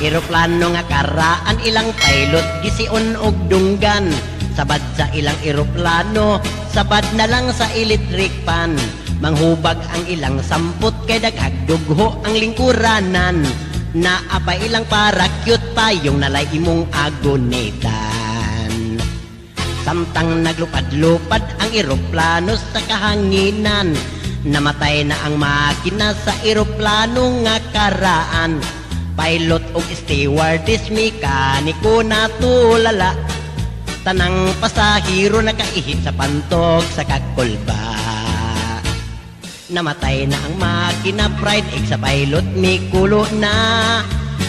Eroplano nga karaan, ilang pilot gision og dunggan. Sabad sa ilang eroplano, sabad na lang sa electric fan. Manghubag ang ilang sampot kay daghag dugho ang lingkuranan. Naa pa ilang para-cute payong nalay imong agunitan. Samtang naglupad-lupad ang eroplano sa kahanginan, namatay na ang makina sa eroplano nga karaan. Pilot og stewardess mekaniko natulala. Tanang pasahero nakaihi sa pantog sa kakulba. Namatay na ang makina, pride egg sa pilot mikulo na.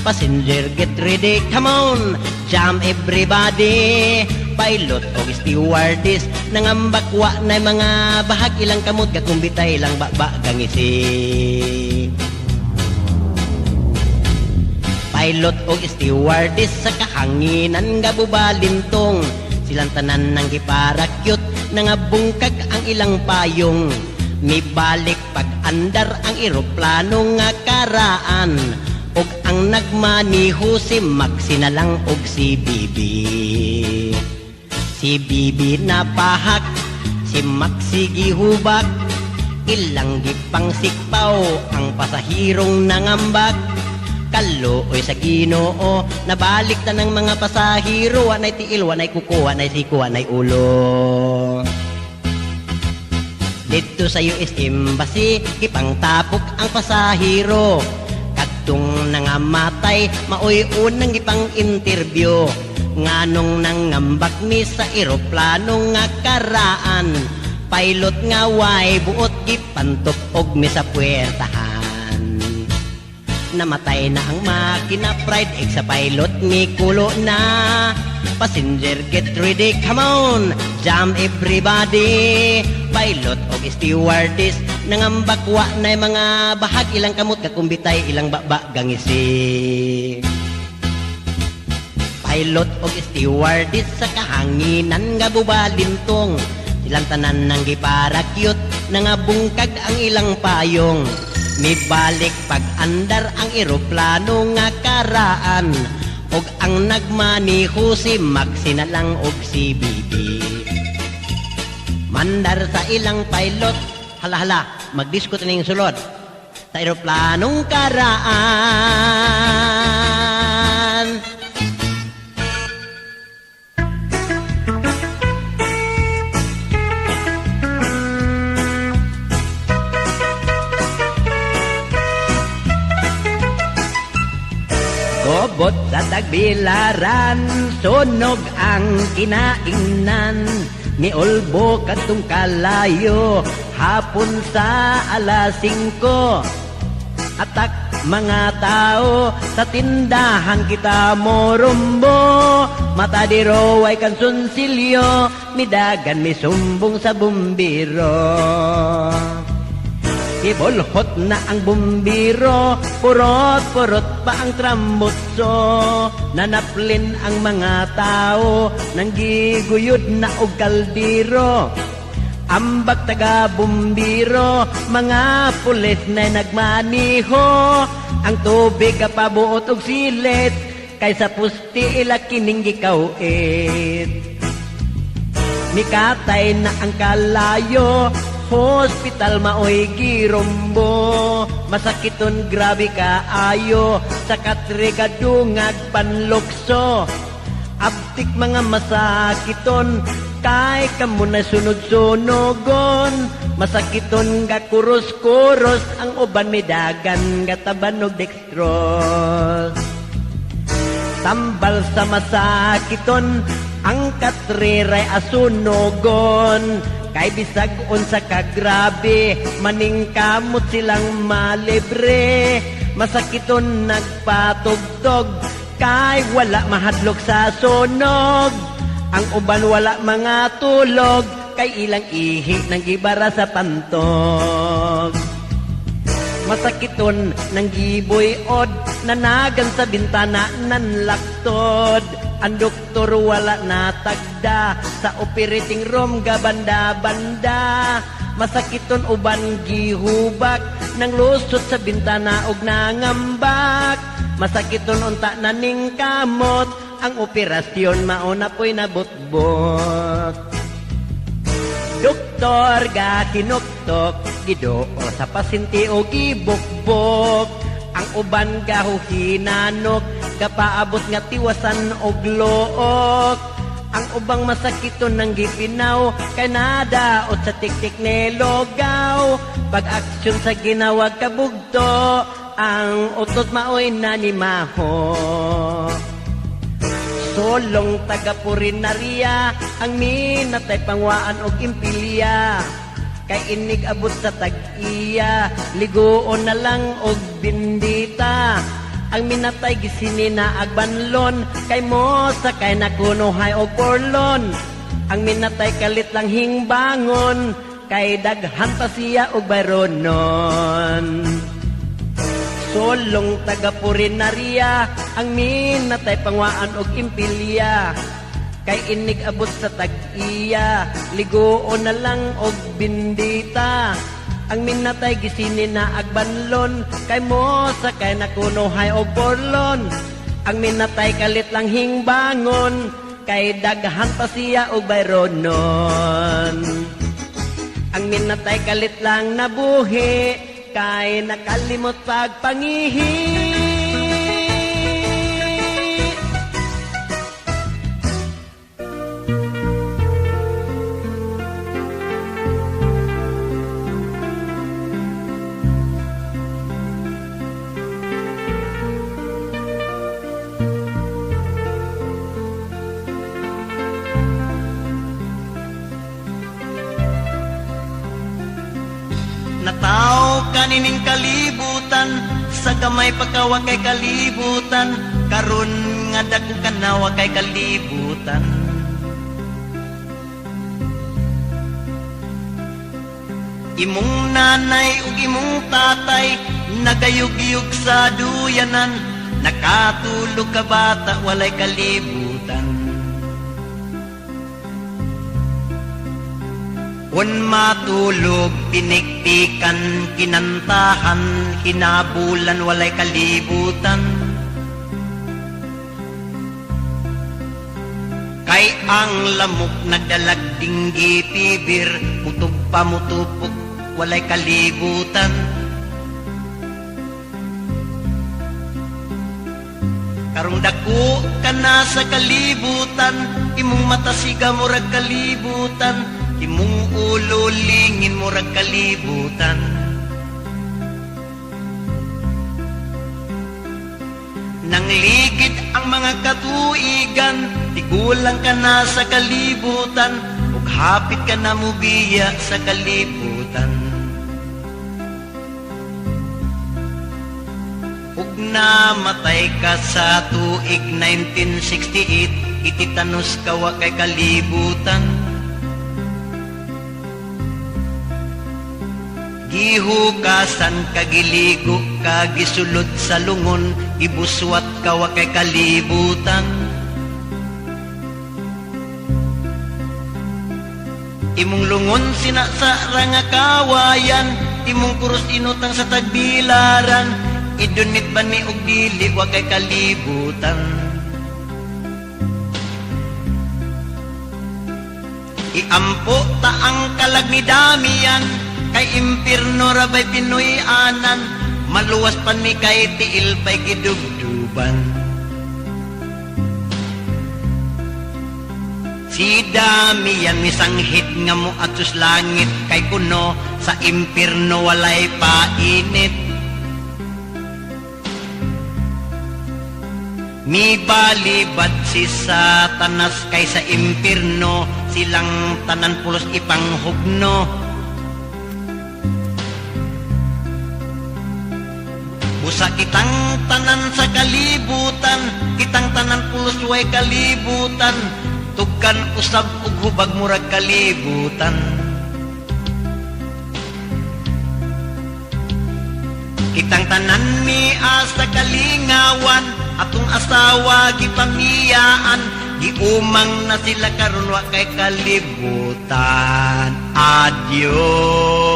Passenger, get ready, come on, jump everybody. Pilot og stewardess nangambak wa na mga bahag ilang kamot gakumbitay ilang baba gangisi. Pilot og stewardess sa kahanginan gabubalintong. Silang tanan nang giparakyut, nangabungkag ang ilang payong. Mibalik pag-andar ang eroplano nga karaan, ug ang nagmaniho si Maxi na lang og si Bibi. Si Bibi napahak, si Maxi gihubak, ilang gipang sikpaw ang pasahirong nangambak. Kaluoy sa Ginoo, nabalik ta ng mga pasahero, wanay tiil, wanay kuko, wanay siko, wanay ulo. Didto sa US Embassy, gipangtapok ang pasahero. Kadtong nangamatay, maoy unang gipang interview. Nganong nangambak mi sa eroplano nga karaan, pilot nga way buot gipantok og mi sa puwertahan. Namatay na ang makina, pride egg sa pilot mikulo na. Passenger, get ready, come on, jump everybody. Pilot og stewardess nangambak wa na mga bahag ilang kamot kakumbitay ilang baba gangisi. Pilot og stewardess sa kahanginan nga bubalintong. Silang tanan nang giparakyut, nangabungkag ang ilang payong. Mibalik pag-andar ang eroplano nga karaan, ug ang nagmaniho si Maxi na lang og si Bibi. Mandar sa ilang pilot, hala hala, magdisko ning sulod sa eroplanong karaan. Gobot sa tagbilaran, sunog ang kinaingnan. Miulbo kadtong kalayo, hapon sa 5:00. Atak mga tao, sa tindahan kita morumbo. Mata diro ay kansunsilyo, midagan misumbong sa bumbiro. Ibolhot na ang bumbiro, purot-purot pa ang trambutso. Nanaplin ang mga tao, nanggiguyod na og kaldiro. Ambak taga bumbiro, mga pulis na nagmaniho. Ang tubig kapabuot og silit, kaysa pusti ila kining gikawit. Mikatay na ang kalayo, hospital maoy girumbo. Masakiton grabe kaayo, sa katre kadungag panlukso. Abtik mga masakiton, kay kamo na sunod-sunogon. Masakiton ga kuros-kuros, ang uban midagan gataban og dextrose. Tambal sa masakiton, ang katriray asunogon. Kay bisag unsa ka grabe, maningkamot silang malibre. Masakiton nagpatugtog, kay wala mahadlok sa sunog. Ang uban wala mga tulog, kay ilang ihi nang gibara sa pantog. Masakiton nang giboy-od, nanagan sa bintana nanlaktod. Ang doktor wala natagda, sa operating room gabanda-banda. Masakiton uban gihubak, nang lusot sa bintana og nangambak. Masakiton unta na ning kamot, ang operasyon mao na po'y nabotbot. Doktor ga kinuktok, giduol sa pasyente o gibukbok. Ang uban gahuhinanok, gapaabot nga tiwasan og look. Ang ubang masakiton ng gipinaw, kay nadaot sa tiktik ni logaw. Pag-aksyon sa ginawag kabugto, ang utot maoy nanimaho. Solong taga-purinarya, ang minatay pangwaan og impilya. Kay inig abot sa tag-iya, ligoon na lang og bindita. Ang minatay gisinina agbanlon, kay mo sakay na kunuhay og porlon. Ang minatay kalit lang hingbangon, kay daghan pa siya og bayronon. Solong taga-purinarya, ang minatay pangwaan og impilya. Kay inig abot sa tag-iya, ligoon na lang og bindita. Ang minatay gisinin na agbanlon, kay mo sakay na kunuhay og porlon. Ang minatay kalit lang hingbangon, kay daghan pa siya og bayronon. Ang minatay kalit lang nabuhi, kay nakalimot pagpangihi. Nataw kanining kalibutan, sa gamay pagkawa kay kalibutan, karon nga dako kanawa kay kalibutan. Imong nanay ug imong tatay nagayugyug sa duyanan, nakatulog ka bata walay kalibutan. Kun matulog, pinikpikan, kinantahan, hinabulan, walay kalibutan. Kay ang lamok nagdalag dinggi pibir, mutub pa mutupok, walay kalibutan. Karong dako ka na sa kalibutan, imong mata siga murag kalibutan, imong ulo lingin murag kalibutan. Nangligid ang mga katuigan, tigulang ka na sa kalibutan, ug hapit ka na mubiya sa kalibutan. Ug namatay ka sa tuig 1968, ititanos ka wa kay kalibutan. Gihukasan ka, giligo ka, gisulod sa lungon, gibuswat ka wa kay kalibutan. Imong lungon sinasara nga kawayan, imong krus inutang sa tagbilaran, idunit ba ni og dili wa kay kalibutan. Iampo ta ang kalag ni Damian, kay impirno ra bay Pinoy-anan, maluwas pa ni kay tiil pa'y gidugduban. Si Damian misanghit nga moadtos langit, kay kuno sa impirno walay painit. Mibalibad si Satanas kay sa impirno, silang tanan pulos ipanghugno. Busa kitang tanan sa kalibutan, kitang tanan pulos way kalibutan, tugkan usab ug hubag murag kalibutan. Kitang tanan mi asa kalingawan, atong asawa gipamiyaan, giumang na sila karon wa kay kalibutan. Adios.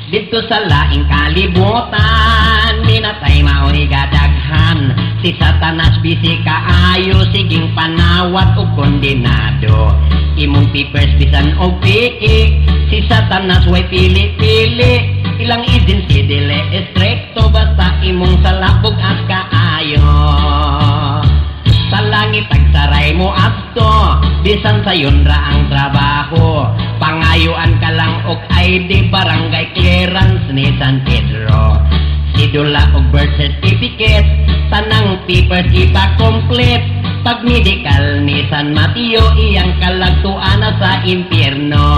Dito Didto sa laing kalibutan, minatay mao'y gadaghan. Si Satanas busy kaayo, siging panawat og kondenado. Imong papers bisan og piki, si Satanas way pili-pili. Ilang agency dili estrikto, basta imong sala bug-as kaayo. Sa langit tagsaray mo adto, bisan sayon ra ang trabaho. Pangayuan ka lang og ID, barangay clearance ni San Pedro. Sidula og birth certificate, tanang papers ipa-complete. Pag medical ni San Mateo, iyang kalagtuan na sa impyerno.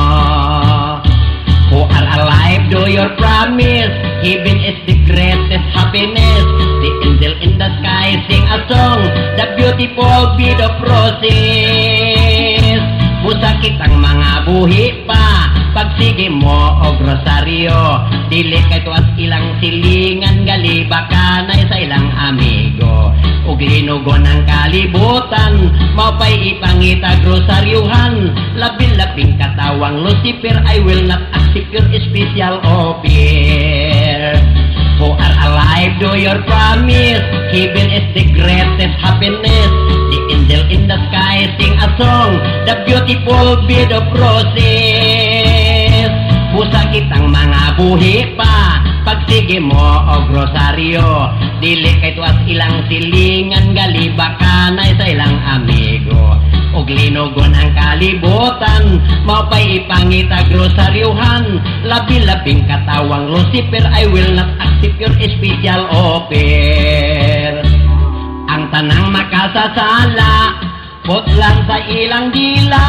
Who are alive, do your promise. Heaven is the greatest happiness. The angel in the sky sing a song, the beautiful bed of roses. Musakit ang mga buhi pa pagsige mo og rosaryo. Dili kay tuas ilang silingan, galiba kanay sa ilang amigo. Ug linugon ang kalibutan, mao pa'y ipangitag rosaryuhan. Labi-labing katawang Lucifer, I will not accept your special offer. Who are alive, do your promise. Heaven is the greatest happiness. The angel in the sky sing a song, the beautiful bed of roses. Musakit ang mga buhi pa pagsige mo og rosaryo. Dili kay tuas ilang silingan, galiba kanay sa ilang amigo. Ug linugon ang kalibutan, mao pa'y ipangitag rosaryuhan. Labi-labing katawang Lucifer, I will not accept your special offer. Ang tanang makasasala, putlan sa ilang dila.